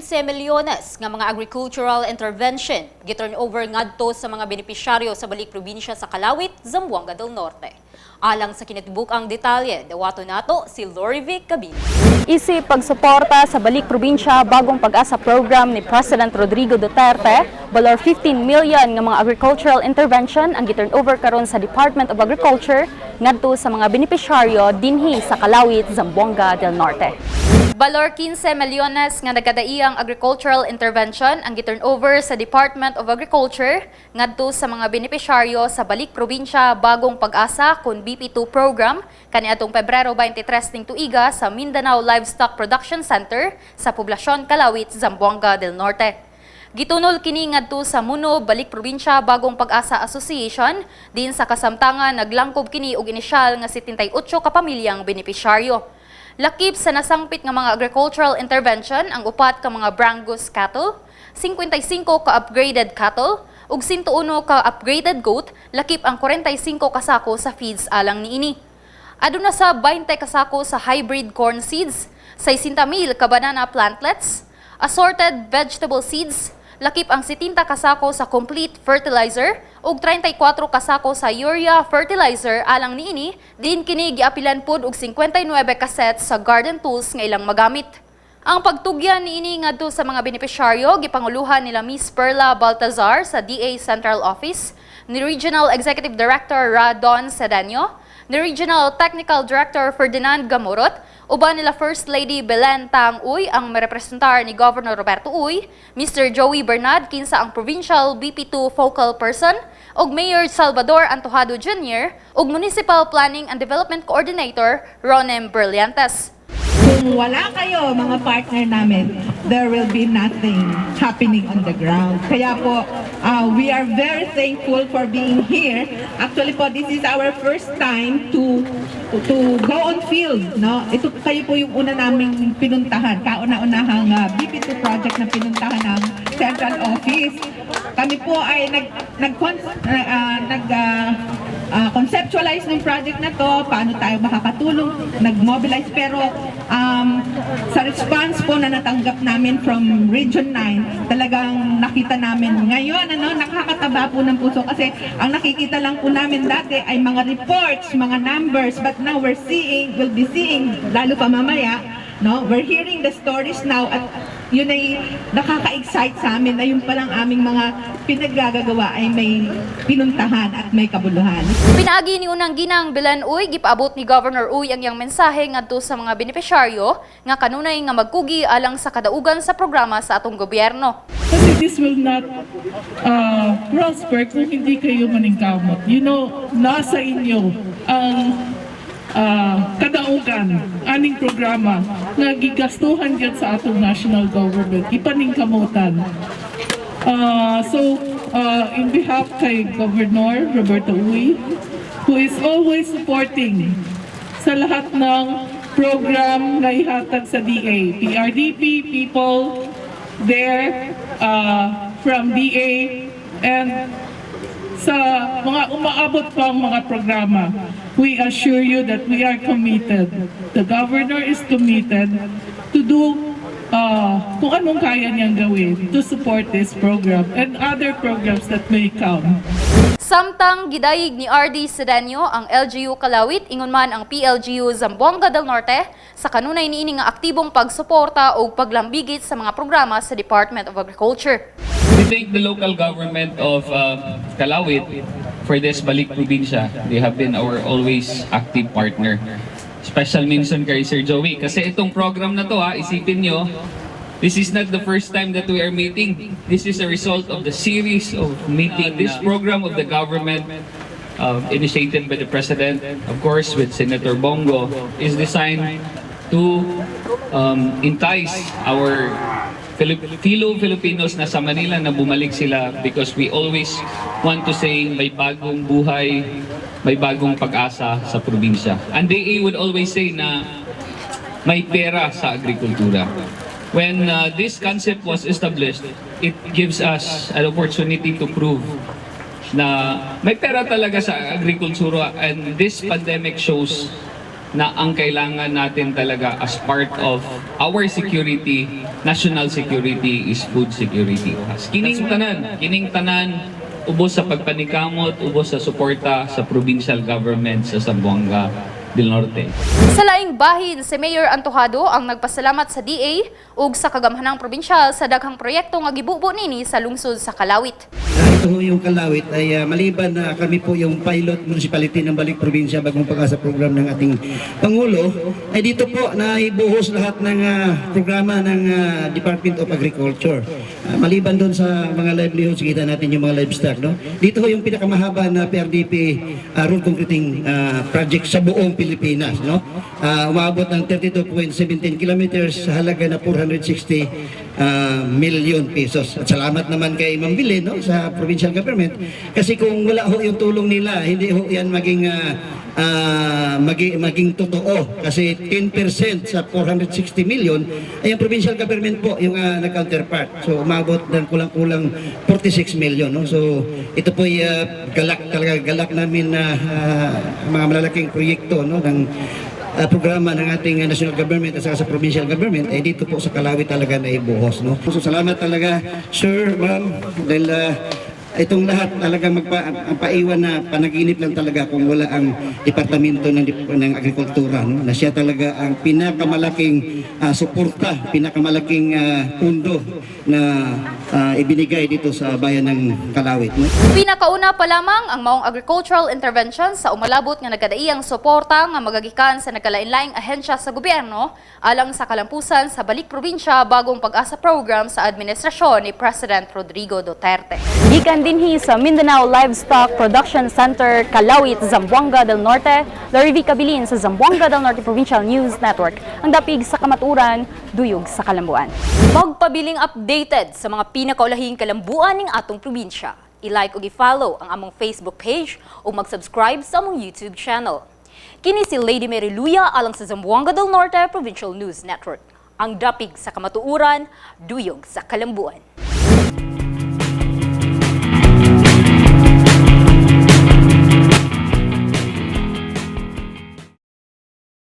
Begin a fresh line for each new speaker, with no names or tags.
15 milyones nga mga agricultural intervention gi-turn over ngadto sa mga benepisyaryo sa Balik Probinsya sa Kalawit, Zamboanga del Norte. Alang sa kinatibuk-ang detalye, dawato nato si Lorivic Cabini.
Isip pagsuporta sa Balik Probinsya Bagong Pag-asa program ni President Rodrigo Duterte, balor 15 million nga mga agricultural intervention ang gi-turn over karon sa Department of Agriculture ngadto sa mga benepisyaryo dinhi sa Kalawit, Zamboanga del Norte.
Balor 15 milyones nga nagkadaiyang agricultural intervention ang gi-turn over sa Department of Agriculture ngadto sa mga benepisyaryo sa Balik Probinsya Bagong Pag-asa kon BP2 program kaniadtong Pebrero 23 ning tuiga sa Mindanao Livestock Production Center sa poblasyon Kalawit, Zamboanga del Norte. Gitunol kini ngadto sa Muno Balik Probinsya Bagong Pag-asa Association din sa kasamtangan naglangkob kini og inisyal nga 78 ka pamilyang benepisyaryo. Lakip sa nasangpit nga mga agricultural intervention ang upat ka mga Brangus cattle, 55 ka upgraded cattle, ug 101 ka upgraded goat, lakip ang 45 ka sako sa feeds alang niini. Aduna sa 20 ka sako sa hybrid corn seeds, 60,000 ka banana plantlets, assorted vegetable seeds, lakip ang 70 ka sako sa complete fertilizer ug 34 ka sako sa urea fertilizer alang niini, din kini giapilan pod og 59 ka sets sa garden tools nga ilang magamit. Ang pagtugyan niini ngadto sa mga benepisyaryo gipanguluhan nila Miss Perla Baltazar sa DA Central Office, ni Regional Executive Director Radon Sedanio, ni Regional Technical Director Ferdinand Gamurot, uban nila First Lady Belen Tang Uy ang marepresentar ni Governor Roberto Uy, Mr. Joey Bernard kinsa ang Provincial BP2 Focal Person, ug Mayor Salvador Antojado Jr. ug Municipal Planning and Development Coordinator Ronem Brillantes.
Kung wala kayo, mga partner namin, there will be nothing happening on the ground. Kaya po, we are very thankful for being here. Actually po, this is our first time to go on field, no? Ito kayo po yung una naming pinuntahan, kauna-unahang BP2 project na pinuntahan ng Central Office. Kami po ay nag nag nag conceptualize ng project na to, paano tayo makakatulong, nag-mobilize. Pero sa response po na natanggap namin from Region 9, talagang nakita namin ngayon, ano, nakakataba po ng puso kasi ang nakikita lang po namin dati ay mga reports, mga numbers, but now we're seeing, will be seeing, lalo pa mamaya, no? We're hearing the stories now at yun ay nakaka-excite sa amin na yung palang aming mga pinaggagawa ay may pinuntahan at may kabuluhan.
Pinaagi ni unang ginang Belen Uy, gipaabot ni Governor Uy ang iyang mensahe ngadto sa mga benepisyaryo nga kanunay nga magkugi alang sa kadaugan sa programa sa atong gobyerno.
Kasi this will not prosper kung hindi kayo maningkamot. Nasa inyo ang kadaugan aning programa nga gigastuhan gyud sa atong national government, ipaningkamutan. So, in behalf kay Governor Roberto Uy, who is always supporting sa lahat ng program na ihatag sa DA, PRDP, people there from DA, and sa mga umaabot pang mga programa, we assure you that we are committed. The governor is committed to do kung anong kaya niyang gawin to support this program and other programs that may come.
Samtang gidayig ni RD Sedanio ang LGU Kalawit, ingon man ang PLGU Zamboanga del Norte sa kanunay niini nga aktibong pagsuporta o paglambigit sa mga programa sa Department of Agriculture.
We thank the local government of Kalawit for this Balik Probinsya. They have been our always active partner. Special mention kay Sir Joey. Kasi itong program na to, ha, isipin nyo, this is not the first time that we are meeting. This is a result of the series of meeting. This program of the government initiated by the President, of course, with Senator Bong Go, is designed to entice our fellow Filipinos na sa Manila na bumalik sila because we always want to say may bagong buhay, may bagong pag-asa sa probinsya. And DA would always say na may pera sa agrikultura. When this concept was established, it gives us an opportunity to prove na may pera talaga sa agrikultura and this pandemic shows na ang kailangan natin talaga as part of our security, national security, is food security. Kining tanan ubos sa pagpanikamot, ubos sa suporta sa provincial government sa Zamboanga del Norte.
Sa laing bahin, si Mayor Antojado ang nagpasalamat sa DA ug sa kagamhanang probinsyal sa daghang proyekto nga gibubo nini sa lungsod sa Kalawit.
Ito ho yung Kalawit ay maliban na kami po yung pilot municipality ng Balik Probinsya Bagong Pag-asa program ng ating Pangulo, ay dito po na ibuhos lahat ng programa ng Department of Agriculture. Maliban doon sa mga livelihoods, kita natin yung mga livestock, no? Dito ho yung pinakamahaba na PRDP road concreting project sa buong Pilipinas, no? Umabot ng 32.17 kilometers sa halaga na 460 million pesos. At salamat naman kay Ma'am Belen, no, sa provincial government, kasi kung wala ho yung tulong nila, hindi ho yan maging totoo kasi 10% sa 460 million ay ang provincial government po yung nag-counterpart. So umabot ng kulang-kulang 46 million, no? So ito po ay galak talaga, galak namin na mga malalaking proyekto, no, ng programa ng ating national government at saka sa provincial government ay dito po sa Kalawit talaga na ibuhos, no? So salamat talaga, sir, ma'am, dahil itong lahat talaga ang paiwan na panaginip lang talaga kung wala ang Departamento ng Agrikultura, no, na siya talaga ang pinakamalaking suporta, pinakamalaking pundo na ibinigay dito sa bayan ng Kalawit, no?
Pinakauna pa lamang ang maong agricultural intervention sa umalabot nga nagkadaiyang suporta nga magagikan sa nagkalain-laing ahensya sa gobyerno alang sa kalampusan sa Balik Probinsya Bagong Pag-asa Program sa administrasyon ni President Rodrigo Duterte.
Gikan dinhi sa Mindanao Livestock Production Center, Kalawit, Zamboanga del Norte, Larry V. Cabilin sa Zamboanga del Norte Provincial News Network. Ang dapig sa kamaturan, duyog sa kalambuan.
Magpabiling updated sa mga pinakaulahing kalambuan ning atong probinsya. I-like ug i-follow ang among Facebook page o mag-subscribe sa among YouTube channel. Kini si Lady Mary Luya alang sa Zamboanga del Norte Provincial News Network. Ang dapig sa kamatuoran, duyog sa kalambuan.